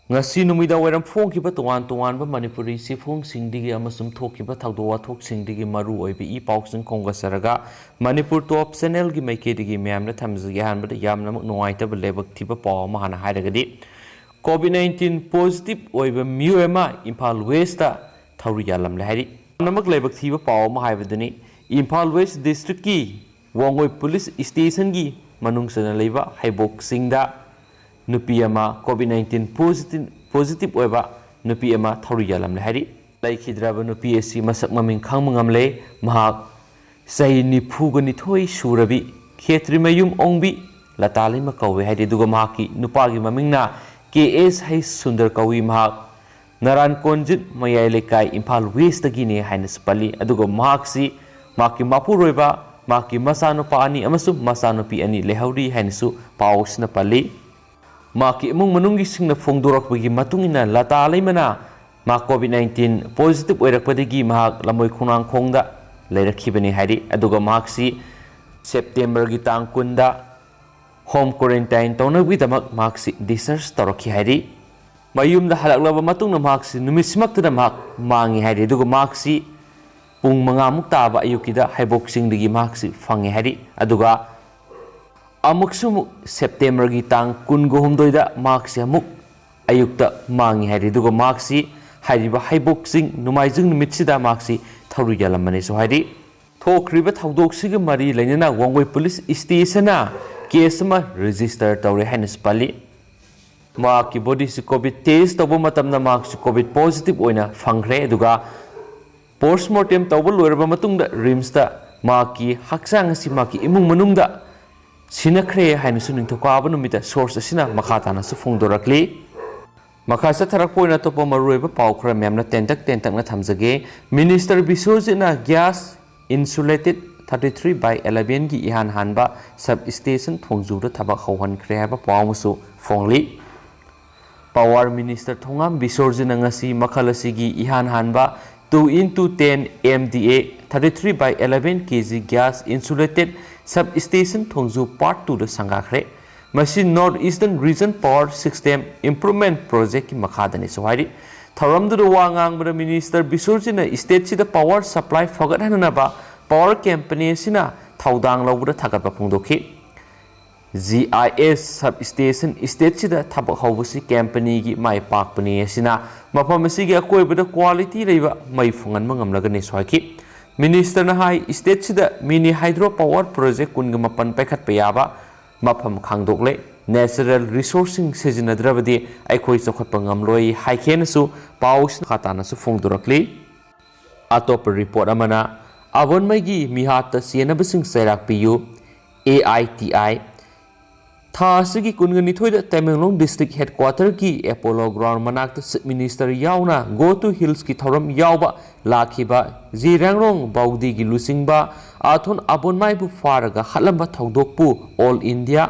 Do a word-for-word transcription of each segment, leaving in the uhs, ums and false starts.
ꯉꯁꯤ ꯅꯨꯃꯤꯗꯥꯡ ꯋꯥꯏꯔꯝ ꯐꯣꯡꯈꯤꯕ ꯇꯣꯉꯥꯟ ꯇꯣꯉꯥꯟꯕ ꯃꯅꯤꯄꯨꯔꯤ ꯆꯦꯐꯣꯡꯁꯤꯡꯗꯒꯤ ꯑꯃꯁꯨꯡ ꯊꯣꯛꯈꯤꯕ ꯊꯧꯗꯣꯛ ꯋꯥꯊꯣꯛꯁꯤꯡꯗꯒꯤ ꯃꯔꯨ ꯑꯣꯏꯕ ꯏ ꯄꯥꯎꯁꯤꯡ ꯈꯣꯝꯒꯠꯆꯔꯒ, ꯃꯅꯤꯄꯨꯔ ꯇꯣꯞ ꯆꯦꯅꯦꯜꯒꯤ ꯃꯥꯏꯀꯩꯗꯒꯤ ꯃꯌꯥꯝꯅ ꯊꯝꯖꯒꯦ꯫ ꯑꯍꯥꯟꯕꯗ ꯌꯥꯝꯅꯃꯛ ꯅꯨꯡꯉꯥꯏꯇꯕ ꯂꯥꯏꯕꯛ ꯊꯤꯕ ꯄꯥꯎ ꯑꯃ ꯍꯥꯟꯅ ꯍꯥꯏꯔꯒꯗꯤ, ꯀꯣꯚꯤꯗ ꯅꯥꯏꯟꯇꯤꯟ ꯄꯣꯖꯤꯇꯤꯚ ꯑꯣꯏꯕ ꯃꯤꯑꯣꯏ ꯑꯃ ꯏꯝꯐꯥꯜ ꯋꯦꯁꯇ ꯊꯧꯔꯤ ꯌꯥꯜꯂꯝꯂꯦ ꯍꯥꯏꯔꯤ꯫ ꯌꯥꯝꯅꯃꯛ ꯂꯥꯏꯕꯛ ꯊꯤꯕ ꯄꯥꯎ ꯑꯃ ꯍꯥꯏꯕꯗꯨꯅꯤ, ꯏꯝꯐꯥꯜ ꯋꯦꯁ ꯗꯤꯁꯇ꯭ꯔꯤꯛꯀꯤ ꯋꯥꯡꯒꯣꯏ ꯄꯨꯂꯤꯁ ꯁ꯭ꯇꯦꯁꯟꯒꯤ ꯃꯅꯨꯡ ꯆꯟꯅ ꯂꯩꯕ ꯍꯩꯕꯣꯛ ꯆꯤꯡꯗ ꯅꯨꯄꯤ ꯑꯃ ꯀꯣꯚꯤꯗ ꯅꯥꯏꯟꯇꯤꯟ ꯄꯣꯖꯤꯇꯤꯚ, ꯄꯣꯖꯤꯇꯤꯚ ꯑꯣꯏꯕ ꯅꯨꯄꯤ ꯑꯃ ꯊꯧꯔꯤ ꯌꯥꯜꯂꯝꯂꯦ ꯍꯥꯏꯔꯤ꯫ ꯂꯩꯈꯤꯗ꯭ꯔꯕ ꯅꯨꯄꯤ ꯑꯁꯤ ꯃꯁꯛ ꯃꯃꯤꯡ ꯈꯪꯕ ꯉꯝꯂꯦ꯫ ꯃꯍꯥꯛ ꯆꯍꯤ ꯅꯤꯐꯨꯒ ꯅꯤꯊꯣꯏ ꯁꯨꯔꯕꯤ ꯈꯦꯇ꯭ꯔꯤꯃꯌꯨꯝ ꯑꯣꯡꯕꯤ ꯂꯇꯥꯂꯩꯃ ꯀꯧꯏ ꯍꯥꯏꯔꯤ꯫ ꯑꯗꯨꯒ ꯃꯍꯥꯛꯀꯤ ꯅꯨꯄꯥꯒꯤ ꯃꯃꯤꯡꯅ ꯀꯦ ꯑꯦꯁ ꯍꯩꯁ ꯁꯨꯟꯗꯔ ꯀꯧꯏ꯫ ꯃꯍꯥꯛ ꯅꯔꯥꯟ ꯀꯣꯟꯖꯤꯠ ꯃꯌꯥꯏ ꯂꯩꯀꯥꯏ, ꯏꯝꯐꯥꯜ ꯋꯦꯁꯇꯒꯤꯅꯦ ꯍꯥꯏꯅꯁꯨ ꯄꯜꯂꯤ꯫ ꯑꯗꯨꯒ ꯃꯍꯥꯛꯁꯤ ꯃꯍꯥꯛꯀꯤ ꯃꯄꯨꯔꯣꯏꯕ, ꯃꯍꯥꯛꯀꯤ ꯃꯆꯥꯅꯨꯄꯥ ꯑꯅꯤ ꯑꯃꯁꯨꯡ ꯃꯆꯥꯅꯨꯄꯤ ꯑꯅꯤ ꯂꯩꯍꯧꯔꯤ ꯍꯥꯏꯅꯁꯨ ꯄꯥꯎ ꯑꯁꯤꯅ ꯄꯜꯂꯤ꯫ ꯃꯍꯥꯛꯀꯤ ꯏꯃꯨꯡ ꯃꯅꯨꯡꯒꯤꯁꯤꯡꯅ ꯐꯣꯡꯗꯣꯔꯛꯄꯒꯤ ꯃꯇꯨꯡ ꯏꯟꯅ, ꯂꯇꯥꯂꯩꯃꯅ ꯃꯍꯥꯛ ꯀꯣꯚꯤꯗ ꯅꯥꯏꯟꯇꯤꯟ ꯄꯣꯖꯤꯇꯤꯚ ꯑꯣꯏꯔꯛꯄꯗꯒꯤ ꯃꯍꯥꯛ ꯂꯝꯕꯣꯏ ꯈꯣꯡꯅꯥꯡꯈꯣꯡꯗ ꯂꯩꯔꯛꯈꯤꯕꯅꯤ ꯍꯥꯏꯔꯤ꯫ ꯑꯗꯨꯒ ꯃꯍꯥꯛꯁꯤ ꯁꯦꯞꯇꯦꯝꯕꯔꯒꯤ ꯇꯥꯡ ꯀꯨꯟꯗ ꯍꯣꯝ ꯀ꯭ꯋꯥꯔꯦꯟꯇꯥꯏꯟ ꯇꯧꯅꯕꯒꯤꯗꯃꯛ ꯃꯍꯥꯛꯁꯤ ꯗꯤꯁꯆꯥꯔꯖ ꯇꯧꯔꯛꯈꯤ ꯍꯥꯏꯔꯤ꯫ ꯃꯌꯨꯝꯗ ꯍꯜꯂꯛꯂꯕ ꯃꯇꯨꯡꯗ ꯃꯍꯥꯛꯁꯤ ꯅꯨꯃꯤꯠꯁꯤꯃꯛꯇꯗ ꯃꯍꯥꯛ ꯃꯥꯡꯉꯤ ꯍꯥꯏꯔꯤ꯫ ꯑꯗꯨꯒ ꯃꯍꯥꯛꯁꯤ ꯄꯨꯡ ꯃꯉꯥꯃꯨꯛ ꯇꯥꯕ ꯑꯌꯨꯛꯀꯤꯗ ꯍꯩꯕꯣꯛ ꯆꯤꯡꯗꯒꯤ ꯃꯍꯥꯛꯁꯤ ꯐꯪꯉꯦ ꯍꯥꯏꯔꯤ꯫ ꯑꯗꯨꯒ ꯑꯃꯨꯛꯁꯨ ꯑꯃꯨꯛ ꯁꯦꯞꯇꯦꯝꯕꯔꯒꯤ ꯇꯥꯡ ꯀꯨꯟꯒ ꯍꯨꯝꯗꯣꯏꯗ ꯃꯍꯥꯛꯁꯤ ꯑꯃꯨꯛ ꯑꯌꯨꯛꯇ ꯃꯥꯡꯉꯤ ꯍꯥꯏꯔꯤ꯫ ꯑꯗꯨꯒ ꯃꯍꯥꯛꯁꯤ ꯍꯥꯏꯔꯤꯕ ꯍꯩꯕꯣꯛ ꯆꯤꯡ ꯅꯣꯡꯃꯥꯏꯖꯤꯡ ꯅꯨꯃꯤꯠꯁꯤꯗ ꯃꯍꯥꯛꯁꯤ ꯊꯧꯔꯤ ꯌꯥꯜꯂꯝꯕꯅꯦꯁꯨ ꯍꯥꯏꯔꯤ꯫ ꯊꯣꯛꯈ꯭ꯔꯤꯕ ꯊꯧꯗꯣꯛꯁꯤꯒ ꯃꯔꯤ ꯂꯩꯅꯅ ꯋꯥꯡꯒꯣꯏ ꯄꯨꯂꯤꯁ ꯁ꯭ꯇꯦꯁꯟꯅ ꯀꯦꯁ ꯑꯃ ꯔꯦꯖꯤꯁꯇꯔ ꯇꯧꯔꯦ ꯍꯥꯏꯅꯁꯨ ꯄꯜꯂꯤ꯫ ꯃꯍꯥꯛꯀꯤ ꯕꯣꯗꯤꯁꯤ ꯀꯣꯚꯤꯗ ꯇꯦꯁ ꯇꯧꯕ ꯃꯇꯝꯗ ꯃꯍꯥꯛꯁꯤ ꯀꯣꯚꯤꯗ ꯄꯣꯖꯤꯇꯤꯚ ꯑꯣꯏꯅ ꯐꯪꯈ꯭ꯔꯦ꯫ ꯑꯗꯨꯒ ꯄꯣꯁꯃꯣꯔꯇꯦꯝ ꯇꯧꯕ ꯂꯣꯏꯔꯕ ꯃꯇꯨꯡꯗ ꯔꯤꯝꯁꯇ ꯃꯍꯥꯛꯀꯤ ꯍꯛꯆꯥꯡ ꯑꯁꯤ ꯃꯍꯥꯛꯀꯤ ꯏꯃꯨꯡ ꯃꯅꯨꯡꯗ ꯁꯤꯟꯅꯈ꯭ꯔꯦ ꯍꯥꯏꯅꯁꯨ ꯅꯤꯡꯊꯧꯀꯥꯕ ꯅꯨꯃꯤꯠꯇ ꯁꯣꯔꯁ ꯑꯁꯤꯅ ꯃꯈꯥ ꯇꯥꯅꯁꯨ ꯐꯣꯡꯗꯣꯔꯛꯂꯤ꯫ ꯃꯈꯥ ꯆꯠꯊꯔꯛꯄ ꯑꯣꯏꯅ ꯑꯇꯣꯞꯄ ꯃꯔꯨꯑꯣꯏꯕ ꯄꯥꯎ ꯈꯔ ꯃꯌꯥꯝꯅ ꯇꯦꯟꯇꯛ ꯇꯦꯟꯇꯛꯅ ꯊꯝꯖꯒꯦ꯫ ꯃꯤꯅꯤꯁꯇꯔ ꯕꯤꯁ꯭ꯋꯖꯤꯠꯅ gas insulated thirty three by ꯑꯦꯂꯦꯚꯦꯟꯒꯤ ꯏꯍꯥꯟ ꯍꯥꯟꯕ ꯁꯕ ꯁ꯭ꯇꯦꯁꯟ ꯊꯣꯡꯖꯨꯗ ꯊꯕꯛ ꯍꯧꯍꯟꯈ꯭ꯔꯦ ꯍꯥꯏꯕ ꯄꯥꯎ ꯑꯃꯁꯨ ꯐꯣꯡꯂꯤ꯫ ꯄꯥꯋꯔ ꯃꯤꯅꯤꯁꯇꯔ ꯊꯣꯉꯥꯝ ꯕꯤꯁ꯭ꯋꯖꯤꯠꯅ ꯉꯁꯤ ꯃꯈꯜ ꯑꯁꯤꯒꯤ ꯏꯍꯥꯟ ꯍꯥꯟꯕ two into ten M D A thirty three by eleven K G gas insulated substation Thongju part two ꯗ ꯁꯪꯒꯥꯈ꯭ꯔꯦ꯫ ꯃꯁꯤ North Eastern Region Power System Improvement Projectꯀꯤ ꯃꯈꯥꯗꯅꯤꯁꯨ ꯍꯥꯏꯔꯤ꯫ ꯊꯧꯔꯝꯗꯨꯗ ꯋꯥ ꯉꯥꯡꯕꯗ Minister ꯕꯤꯁ꯭ꯋꯖꯤꯠꯅ stateꯁꯤꯗ power supply ꯐꯒꯠꯍꯟꯅꯕ power company ꯑꯁꯤꯅ ꯊꯧꯗꯥꯡ ꯂꯧꯕꯗ ꯊꯥꯒꯠꯄ ꯐꯣꯡꯗꯣꯛꯈꯤ꯫ ꯖꯤ ꯑꯥꯏ ꯑꯦꯁ substation stateꯁꯤꯗ ꯊꯕꯛ ꯍꯧꯕꯁꯤ companyꯒꯤ ꯃꯥꯏ ꯄꯥꯛꯄꯅꯤ꯫ ꯑꯁꯤꯅ ꯃꯐꯝ ꯑꯁꯤꯒꯤ ꯑꯀꯣꯏꯕꯗ quality ꯂꯩꯕ ꯃꯩ ꯐꯪꯍꯟꯕ ꯉꯝꯂꯒꯅꯤꯁꯨ ꯍꯥꯏꯈꯤ꯫ Ministerꯅ ꯍꯥꯏ, stateꯁꯤꯗ mini hydro power project ꯀꯨꯟꯒ ꯃꯥꯄꯟ ꯄꯥꯏꯈꯠꯄ ꯌꯥꯕ ꯃꯐꯝ ꯈꯥꯡꯗꯣꯛꯂꯦ꯫ Natural resourceꯁꯤꯡ ꯁꯤꯖꯤꯟꯅꯗ꯭ꯔꯕꯗꯤ ꯑꯩꯈꯣꯏ ꯆꯥꯎꯈꯠꯄ ꯉꯝꯂꯣꯏ ꯍꯥꯏꯈꯤꯅꯁꯨ ꯄꯥꯎꯁꯤꯅ ꯃꯈꯥ ꯇꯥꯅꯁꯨ ꯐꯣꯡꯗꯣꯔꯛꯂꯤ꯫ ꯑꯇꯣꯞꯄ report ꯑꯃꯅ ꯑꯕꯣꯟꯃꯩꯒꯤ ꯃꯤꯍꯥꯠꯇ ꯆꯦꯟꯅꯕꯁꯤꯡ ꯆꯩꯔꯥꯛ ꯄꯤꯌꯨ, ꯑꯦ ꯑꯥꯏ ꯇꯤ ꯑꯥꯏ꯫ ꯊꯥ ꯑꯁꯤꯒꯤ ꯀꯨꯟꯒ ꯅꯤꯊꯣꯏꯗ ꯇꯃꯦꯡꯂꯣꯡ district headquarterꯒꯤ Apollo Ground ꯃꯅꯥꯛꯇ Chief Minister ꯌꯥꯎꯅ Go to Hillsꯀꯤ ꯊꯧꯔꯝ ꯌꯥꯎꯕ ꯂꯥꯛꯈꯤꯕ ꯖꯤꯔꯥꯡꯔꯣꯡ ꯕꯥꯎꯗꯤꯒꯤ ꯂꯨꯆꯤꯡꯕ ꯑꯊꯣꯟ ꯑꯕꯣꯟꯃꯥꯏꯕꯨ ꯐꯥꯔꯒ ꯍꯥꯠꯂꯝꯕ ꯊꯧꯗꯣꯛꯄꯨ All India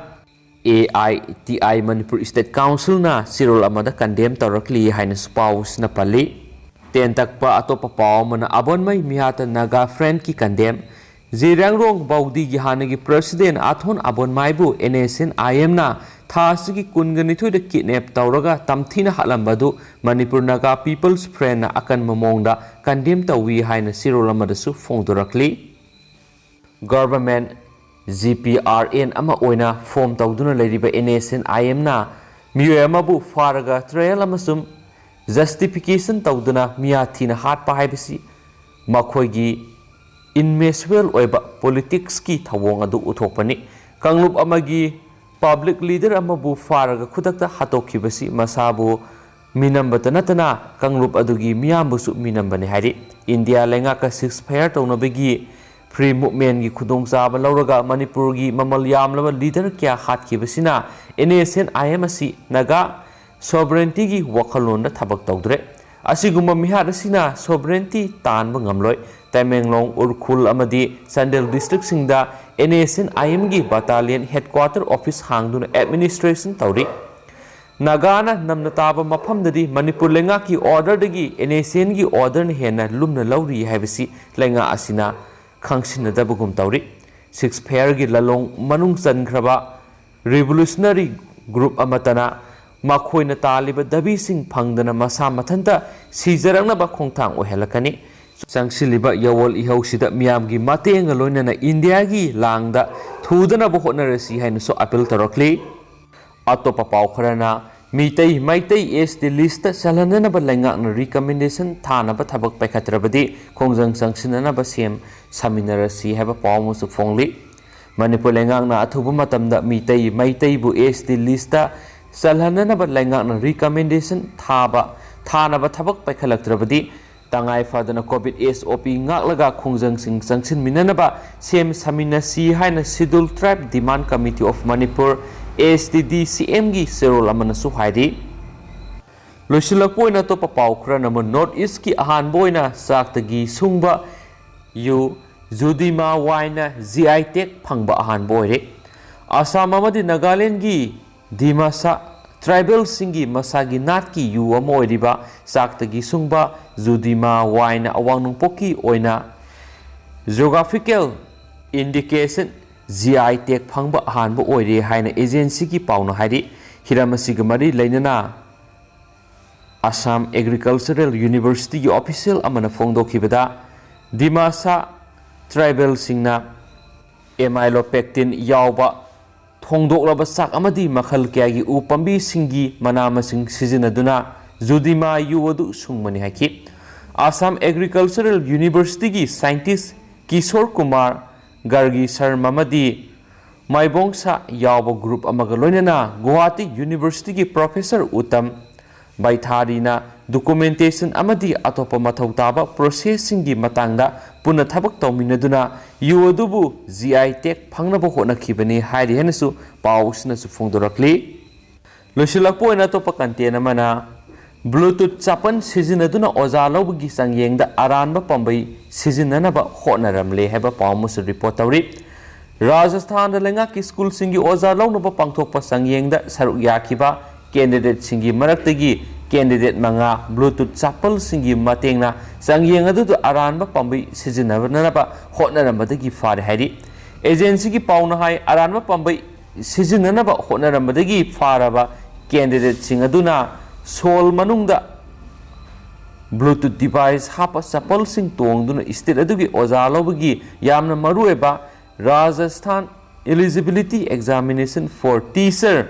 A I T I Manipur State Councilꯅ ꯆꯦꯔꯣꯜ ꯑꯃꯗ condemn ꯇꯧꯔꯛꯂꯤ ꯍꯥꯏꯅꯁꯨ ꯄꯥꯎꯁꯤꯅ ꯄꯜꯂꯤ꯫ ꯇꯦꯟꯇꯛꯄ ꯑꯇꯣꯞꯄ ꯄꯥꯎ ꯑꯃꯅ ꯑꯕꯣꯟꯃꯩ ꯃꯤꯍꯥꯠꯇ Naga Frontꯀꯤ condemn꯫ ꯖꯤꯔꯥꯡꯔꯣꯡ ꯕꯥꯎꯗꯤꯒꯤ ꯍꯥꯟꯅꯒꯤ president ꯑꯊꯣꯟ ꯑꯕꯣꯟꯃꯥꯏꯕꯨ NSCN-IMꯅ ꯊꯥ ꯑꯁꯤꯒꯤ ꯀꯨꯟꯒ ꯅꯤꯊꯣꯏꯗ kidnap ꯇꯧꯔꯒ ꯇꯝꯊꯤꯅ ꯍꯥꯠꯂꯝꯕ ꯑꯗꯨ Manipur Naga People's Frontꯅ ꯑꯀꯟꯕ ꯃꯑꯣꯡꯗ condemn ꯇꯧꯏ ꯍꯥꯏꯅ ꯆꯦꯔꯣꯜ ꯑꯃꯗꯁꯨ ꯐꯣꯡꯗꯣꯔꯛꯂꯤ꯫ Government G P R N ꯑꯃ ꯑꯣꯏꯅ form ꯇꯧꯗꯨꯅ ꯂꯩꯔꯤꯕ NSCN-IMꯅ ꯃꯤꯑꯣꯏ ꯑꯃꯕꯨ ꯐꯥꯔꯒ trial ꯑꯃꯁꯨꯡ justification ꯇꯧꯗꯨꯅ ꯃꯤꯌꯥ ꯊꯤꯅ ꯍꯥꯠꯄ ꯍꯥꯏꯕꯁꯤ ꯃꯈꯣꯏꯒꯤ immature ꯑꯣꯏꯕ politicsꯀꯤ ꯊꯧꯑꯣꯡ ꯑꯗꯨ ꯎꯠꯊꯣꯛꯄꯅꯤ꯫ ꯀꯥꯡꯂꯨꯞ ꯑꯃꯒꯤ public leader ꯑꯃꯕꯨ ꯐꯥꯔꯒ ꯈꯨꯗꯛꯇ ꯍꯥꯠꯇꯣꯛꯈꯤꯕꯁꯤ ꯃꯁꯥꯕꯨ ꯃꯤꯅꯝꯕꯇ ꯅꯠꯇꯅ ꯀꯥꯡꯂꯨꯞ ꯑꯗꯨꯒꯤ ꯃꯤꯌꯥꯝꯕꯨꯁꯨ ꯃꯤꯅꯝꯕꯅꯤ ꯍꯥꯏꯔꯤ꯫ ꯏꯟꯗꯤꯌꯥ ꯂꯩꯉꯥꯛꯀ ceasefire ꯇꯧꯅꯕꯒꯤ free movementꯀꯤ ꯈꯨꯗꯣꯡꯆꯥꯕ ꯂꯧꯔꯒ ꯃꯅꯤꯄꯨꯔꯒꯤ ꯃꯃꯜ ꯌꯥꯝꯂꯕ leader ꯀꯌꯥ ꯍꯥꯠꯈꯤꯕꯁꯤꯅ NSCN-IM ꯑꯁꯤ ꯅꯥꯒꯥ sovereigntyꯒꯤ ꯋꯥꯈꯜꯂꯣꯟꯗ ꯊꯕꯛ ꯇꯧꯗ꯭ꯔꯦ꯫ ꯑꯁꯤꯒꯨꯝꯕ ꯃꯤꯍꯥꯠ ꯑꯁꯤꯅ sovereignty ꯇꯥꯟꯕ ꯉꯝꯂꯣꯏ꯫ ꯇꯃꯦꯡꯂꯣꯡ, ꯎꯈ꯭ꯔꯨꯜ ꯑꯃꯗꯤ Chandel districtꯁꯤꯡꯗ NSCN-IMꯒꯤ battalion headquarter office ꯍꯥꯡꯗꯨꯅ administration ꯇꯧꯔꯤ꯫ ꯅꯥꯒꯥꯅ ꯅꯝꯅ ꯇꯥꯕ ꯃꯐꯝꯗꯗꯤ ꯃꯅꯤꯄꯨꯔ ꯂꯩꯉꯥꯛꯀꯤ orderꯗꯒꯤ NSCNꯒꯤ orderꯅ ꯍꯦꯟꯅ ꯂꯨꯝꯅ ꯂꯧꯔꯤ ꯍꯥꯏꯕꯁꯤ ꯂꯩꯉꯥꯛ ꯑꯁꯤꯅ ꯈꯪꯁꯤꯟꯅꯗꯕꯒꯨꯝ ꯇꯧꯔꯤ꯫ Ceasefireꯒꯤ ꯂꯥꯂꯣꯡ ꯃꯅꯨꯡ ꯆꯟꯈ꯭ꯔꯕ ꯔꯤꯚꯣꯂꯨꯁꯅꯔꯤ ꯒ꯭ꯔꯨꯞ ꯑꯃꯠꯇꯅ ꯃꯈꯣꯏꯅ ꯇꯥꯜꯂꯤꯕ ꯗꯕꯤꯁꯤꯡ ꯐꯪꯗꯅ ꯃꯁꯥ ꯃꯊꯟꯇ ꯁꯤꯖꯔꯛꯅꯕ ꯈꯣꯡꯊꯥꯡ ꯑꯣꯏꯍꯜꯂꯛꯀꯅꯤ꯫ ꯆꯪꯁꯤꯜꯂꯤꯕ ꯌꯥꯑꯣꯜ ꯏꯍꯧꯁꯤꯗ ꯃꯤꯌꯥꯝꯒꯤ ꯃꯇꯦꯡꯒ ꯂꯣꯏꯅꯅ ꯏꯟꯗꯤꯌꯥꯒꯤ ꯂꯥꯡꯗ ꯊꯨꯗꯅꯕ ꯍꯣꯠꯅꯔꯁꯤ ꯍꯥꯏꯅꯁꯨ ꯑꯄꯤꯜ ꯇꯧꯔꯛꯂꯤ꯫ ꯑꯇꯣꯞꯄ ꯄꯥꯎ ꯈꯔꯅ ꯃꯤꯇꯩ ꯃꯩꯇꯩ ꯑꯦꯁ ꯇꯤ ꯂꯤꯁꯇ ꯆꯜꯍꯟꯅꯅꯕ ꯂꯩꯉꯥꯛꯅ ꯔꯤꯀꯃꯦꯟꯗꯦꯁꯟ ꯊꯥꯅꯕ ꯊꯕꯛ ꯄꯥꯏꯈꯠꯇ꯭ꯔꯕꯗꯤ ꯈꯣꯡꯖꯪ ꯆꯪꯁꯤꯟꯅꯅꯕ ꯁꯦꯝ ꯁꯥꯃꯤꯟꯅꯔꯁꯤ ꯍꯥꯏꯕ ꯄꯥꯎ ꯑꯃꯁꯨ ꯐꯣꯡꯂꯤ꯫ ꯃꯅꯤꯄꯨꯔ ꯂꯩꯉꯥꯛꯅ ꯑꯊꯨꯕ ꯃꯇꯝꯗ ꯃꯤꯇꯩ ꯃꯩꯇꯩꯕꯨ ꯑꯦꯁ ꯇꯤ ꯂꯤꯁꯇ ꯆꯜꯍꯟꯅꯅꯕ ꯂꯩꯉꯥꯛꯅ ꯔꯤꯀꯃꯦꯟꯗꯦꯁꯟ ꯊꯥꯕ ꯊꯥꯅꯕ ꯊꯕꯛ ꯄꯥꯏꯈꯠꯂꯛꯇ꯭ꯔꯕꯗꯤ ꯇꯉꯥꯏ ꯐꯗꯅ ꯀꯣꯚꯤꯗ ꯑꯦꯁ ꯑꯣ ꯄꯤ ꯉꯥꯛꯂꯒ ꯈꯣꯡꯖꯪꯁꯤꯡ ꯆꯪꯁꯤꯟꯃꯤꯟꯅꯅꯕ ꯁꯦꯝ ꯁꯥꯃꯤꯟꯅꯁꯤ ꯍꯥꯏꯅ Scheduled Tribe Demand Committee of Manipur, S T D C M ꯒꯤ ꯆꯦꯔꯣꯜ ꯑꯃꯅꯁꯨ ꯍꯥꯏꯔꯤ꯫ ꯂꯣꯏꯁꯤꯜꯂꯛꯄ ꯑꯣꯏꯅ ꯑꯇꯣꯞꯄ ꯄꯥꯎ ꯈꯔꯅ ꯑꯃꯨꯛ North East ꯀꯤ ꯑꯍꯥꯟꯕ ꯑꯣꯏꯅ ꯆꯥꯛꯇꯒꯤ ꯁꯨꯡꯕ ꯌꯨ ꯖꯨꯗꯤꯃꯥ ꯋꯥꯏꯟꯅ G I tag ꯐꯪꯕ ꯑꯍꯥꯟꯕ ꯑꯣꯏꯔꯦ꯫ ꯑꯁꯥꯝ ꯑꯃꯗꯤ ꯅꯥꯒꯥꯂꯦꯟꯒꯤ ꯗꯤꯃꯥꯁꯥ ꯇ꯭ꯔꯥꯏꯕꯦꯜꯁꯤꯡꯒꯤ ꯃꯁꯥꯒꯤ ꯅꯥꯠꯀꯤ ꯌꯨ ꯑꯃ ꯑꯣꯏꯔꯤꯕ ꯆꯥꯛꯇꯒꯤ ꯁꯨꯡꯕ ꯖꯨꯗꯤꯃꯥ ꯋꯥꯏꯟꯅ ꯑꯋꯥꯡ ꯅꯣꯡꯄꯣꯛꯀꯤ ꯑꯣꯏꯅ Geographical Indication, G I tag ꯐꯪꯕ ꯑꯍꯥꯟꯕ ꯑꯣꯏꯔꯦ ꯍꯥꯏꯅ ꯑꯦꯖꯦꯟꯁꯤꯒꯤ ꯄꯥꯎꯅ ꯍꯥꯏꯔꯤ꯫ ꯍꯤꯔꯝ ꯑꯁꯤꯒ ꯃꯔꯤ ꯂꯩꯅꯅ ꯑꯁꯥꯝ ꯑꯦꯒ꯭ꯔꯤꯀꯜꯆꯔꯦꯜ ꯌꯨꯅꯤꯚꯔꯁꯤꯇꯤꯒꯤ ꯑꯣꯐꯤꯁꯤꯌꯦꯜ ꯑꯃꯅ ꯐꯣꯡꯗꯣꯛꯈꯤꯕꯗ, ꯗꯤꯃꯥꯁꯥ ꯇ꯭ꯔꯥꯏꯕꯦꯜꯁꯤꯡꯅ ꯑꯦꯃꯥꯏꯂꯣꯄꯦꯛꯇꯤꯟ ꯌꯥꯎꯕ ꯊꯣꯡꯗꯣꯛꯂꯕ ꯆꯥꯛ ꯑꯃꯗꯤ ꯃꯈꯜ ꯀꯌꯥꯒꯤ ꯎ ꯄꯥꯝꯕꯤꯁꯤꯡꯒꯤ ꯃꯅꯥ ꯃꯁꯤꯡ ꯁꯤꯖꯤꯟꯅꯗꯨꯅ ꯖꯨꯗꯤꯃꯥ ꯌꯨ ꯑꯗꯨ ꯁꯨꯡꯕꯅꯤ ꯍꯥꯏꯈꯤ꯫ ꯑꯁꯥꯝ ꯑꯦꯒ꯭ꯔꯤꯀꯜꯆꯔꯦꯜ ꯌꯨꯅꯤꯚꯔꯁꯤꯇꯤꯒꯤ ꯁꯥꯏꯟꯇꯤꯁ ꯀꯤꯁꯣꯔ ꯀꯨꯃꯥꯔ ꯒꯔꯒꯤ ꯁꯔꯃ ꯑꯃꯗꯤ ꯃꯥꯏꯕꯣꯡꯁꯥ ꯌꯥꯎꯕ ꯒ꯭ꯔꯨꯞ ꯑꯃꯒ ꯂꯣꯏꯅꯅ ꯒꯨꯋꯥꯍꯥꯇꯤ ꯌꯨꯅꯤꯚꯔꯁꯤꯇꯤꯒꯤ ꯄ꯭ꯔꯣꯐꯦꯁꯔ ꯎꯇꯝ ꯕꯩꯊꯥꯔꯤꯅ ꯗꯣꯀꯨꯃꯦꯟꯇꯦꯁꯟ ꯑꯃꯗꯤ ꯑꯇꯣꯞꯄ ꯃꯊꯧ ꯇꯥꯕ ꯄ꯭ꯔꯣꯁꯦꯁꯁꯤꯡꯒꯤ ꯃꯇꯥꯡꯗ ꯄꯨꯟꯅ ꯊꯕꯛ ꯇꯧꯃꯤꯟꯅꯗꯨꯅ ꯌꯨ ꯑꯗꯨꯕꯨ G I tag ꯐꯪꯅꯕ ꯍꯣꯠꯅꯈꯤꯕꯅꯤ ꯍꯥꯏꯔꯤ ꯍꯥꯏꯅꯁꯨ ꯄꯥꯎ ꯑꯁꯤꯅꯁꯨ ꯐꯣꯡꯗꯣꯔꯛꯂꯤ꯫ ꯂꯣꯏꯁꯤꯜꯂꯛꯄ ꯑꯣꯏꯅ ꯑꯇꯣꯞꯄ ꯀꯟꯇꯦꯟ ꯑꯃꯅ, Bluetooth ꯆꯥꯄꯜ ꯁꯤꯖꯤꯟꯅꯗꯨꯅ ꯑꯣꯖꯥ ꯂꯧꯕꯒꯤ ꯆꯥꯡꯌꯦꯡꯗ ꯑꯔꯥꯟꯕ ꯄꯥꯝꯕꯩ ꯁꯤꯖꯤꯟꯅꯅꯕ ꯍꯣꯠꯅꯔꯝꯂꯦ ꯍꯥꯏꯕ ꯄꯥꯎ ꯑꯃꯁꯨ ꯔꯤꯄꯣꯔꯠ ꯇꯧꯔꯤ꯫ ꯔꯥꯖꯁꯊꯥꯟꯗ ꯂꯩꯉꯥꯛꯀꯤ ꯁ꯭ꯀꯨꯜꯁꯤꯡꯒꯤ ꯑꯣꯖꯥ ꯂꯧꯅꯕ ꯄꯥꯡꯊꯣꯛꯄ ꯆꯥꯡꯌꯦꯡꯗ ꯁꯔꯨꯛ ꯌꯥꯈꯤꯕ ꯀꯦꯟꯗꯤꯗꯦꯠꯁꯤꯡꯒꯤ ꯃꯔꯛꯇꯒꯤ ꯀꯦꯟꯗꯤꯗꯦꯠ ꯃꯉꯥ Bluetooth ꯆꯥꯄꯜꯁꯤꯡꯒꯤ ꯃꯇꯦꯡꯅ ꯆꯥꯡꯌꯦꯡ ꯑꯗꯨꯗ ꯑꯔꯥꯟꯕ ꯄꯥꯝꯕꯩ ꯁꯤꯖꯤꯟꯅꯅꯕ ꯍꯣꯠꯅꯔꯝꯕꯗꯒꯤ ꯐꯥꯔꯦ ꯍꯥꯏꯔꯤ꯫ ꯑꯦꯖꯦꯟꯁꯤꯒꯤ ꯄꯥꯎꯅ ꯍꯥꯏ, ꯑꯔꯥꯟꯕ ꯄꯥꯝꯕꯩ ꯁꯤꯖꯤꯟꯅꯅꯕ ꯍꯣꯠꯅꯔꯝꯕꯗꯒꯤ ꯐꯥꯔꯕ candidateꯁꯤꯡ ꯑꯗꯨꯅ ꯁꯣꯜ ꯃꯅꯨꯡꯗ Bluetooth device ꯍꯥꯞꯄ ꯆꯄꯜꯁꯤꯡ ꯇꯣꯡꯗꯨꯅ state ꯑꯗꯨꯒꯤ ꯑꯣꯖꯥ ꯂꯧꯕꯒꯤ ꯌꯥꯝꯅ ꯃꯔꯨꯑꯣꯏꯕ Rajasthan Eligibility Examination for Teacher,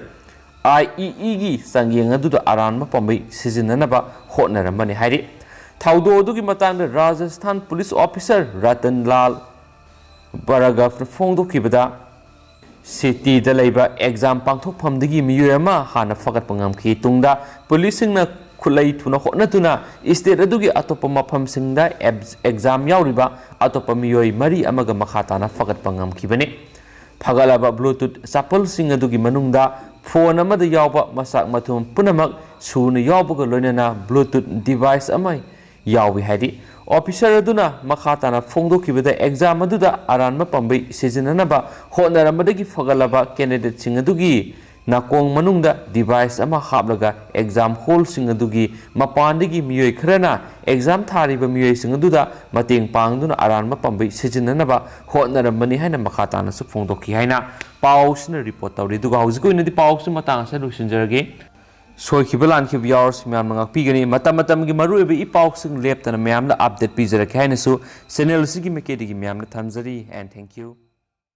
IEEꯒꯤ ꯆꯥꯡꯌꯦꯡ ꯑꯗꯨꯗ ꯑꯔꯥꯟꯕ ꯄꯥꯝꯕꯩ ꯁꯤꯖꯤꯟꯅꯅꯕ ꯍꯣꯠꯅꯔꯝꯕꯅꯤ ꯍꯥꯏꯔꯤ꯫ ꯊꯧꯗꯣꯛ ꯑꯗꯨꯒꯤ ꯃꯇꯥꯡꯗ Rajasthan police officer Ratan Lal Bhargavꯅ ꯐꯣꯡꯗꯣꯛꯈꯤꯕꯗ, cityꯗ ꯂꯩꯕ exam ꯄꯥꯡꯊꯣꯛꯐꯝꯗꯒꯤ ꯃꯤꯑꯣꯏ ꯑꯃ ꯍꯥꯟꯅ ꯐꯒꯠꯄ ꯉꯝꯈꯤ꯫ ꯇꯨꯡꯗ policeꯁꯤꯡꯅ ꯈꯨꯠꯂꯩ ꯊꯨꯅ ꯍꯣꯠꯅꯗꯨꯅ state ꯑꯗꯨꯒꯤ ꯑꯇꯣꯞꯄ ꯃꯐꯝꯁꯤꯡꯗ ꯑꯦꯞ-, exam ꯌꯥꯎꯔꯤꯕ ꯑꯇꯣꯞꯄ ꯃꯤꯑꯣꯏ ꯃꯔꯤ ꯑꯃꯒ ꯃꯈꯥ ꯇꯥꯅ ꯐꯒꯠꯄ ꯉꯝꯈꯤꯕꯅꯤ꯫ ꯐꯒꯠꯂꯕ Bluetooth ꯆꯄꯜꯁꯤꯡ ꯑꯗꯨꯒꯤ ꯃꯅꯨꯡꯗ phone ꯑꯃꯗ ꯌꯥꯎꯕ ꯃꯆꯥꯛ ꯃꯊꯨꯝ ꯄꯨꯝꯅꯃꯛ ꯁꯨꯅ ꯌꯥꯎꯕꯒ ꯂꯣꯏꯅꯅ Bluetooth device ꯑꯃ ꯌꯥꯎꯏ ꯍꯥꯏꯔꯤ꯫ Officer ꯑꯗꯨꯅ ꯃꯈꯥ ꯇꯥꯅ ꯐꯣꯡꯗꯣꯛꯈꯤꯕꯗ, exam ꯑꯗꯨꯗ ꯑꯔꯥꯟꯕ ꯄꯥꯝꯕꯩ ꯁꯤꯖꯤꯟꯅꯅꯕ ꯍꯣꯠꯅꯔꯝꯕꯗꯒꯤ ꯐꯒꯠꯂꯕ candidateꯁꯤꯡ ꯑꯗꯨꯒꯤ ꯅꯥꯀꯣꯡ ꯃꯅꯨꯡꯗ device ꯑꯃ ꯍꯥꯞꯂꯒ exam hallꯁꯤꯡ ꯑꯗꯨꯒꯤ ꯃꯄꯥꯟꯗꯒꯤ ꯃꯤꯑꯣꯏ ꯈꯔꯅ exam ꯊꯥꯔꯤꯕ ꯃꯤꯑꯣꯏꯁꯤꯡ ꯑꯗꯨꯗ ꯃꯇꯦꯡ ꯄꯥꯡꯗꯨꯅ ꯑꯔꯥꯟꯕ ꯄꯥꯝꯕꯩ ꯁꯤꯖꯤꯟꯅꯅꯕ ꯍꯣꯠꯅꯔꯝꯕꯅꯤ ꯍꯥꯏꯅ ꯃꯈꯥ ꯇꯥꯅꯁꯨ ꯐꯣꯡꯗꯣꯛꯈꯤ ꯍꯥꯏꯅ ꯄꯥꯎꯁꯤꯅ report ꯇꯧꯔꯤ꯫ ꯑꯗꯨꯒ ꯍꯧꯖꯤꯛꯀꯤ ꯑꯣꯏꯅꯗꯤ ꯄꯥꯎꯁꯤ ꯃꯇꯥꯡ ꯑꯁꯤꯗ ꯂꯣꯏꯁꯤꯟꯖꯔꯒꯦ꯫ ꯁꯣꯏꯈꯤꯕ ꯂꯥꯟꯈꯤꯕ ꯌꯥꯎꯔꯁꯨ ꯃꯌꯥꯝꯅ ꯉꯥꯛꯄꯤꯒꯅꯤ꯫ ꯃꯇꯝ ꯃꯇꯝꯒꯤ ꯃꯔꯨꯑꯣꯏꯕ ꯏ ꯄꯥꯎꯁꯤꯡ ꯂꯦꯞꯇꯅ ꯃꯌꯥꯝꯅ update ꯄꯤꯖꯔꯛꯀꯦ ꯍꯥꯏꯅꯁꯨ channel ꯑꯁꯤꯒꯤ ꯃꯥꯏꯀꯩꯗꯒꯤ ꯃꯌꯥꯝꯅ ꯊꯝꯖꯔꯤ꯫ And thank you꯫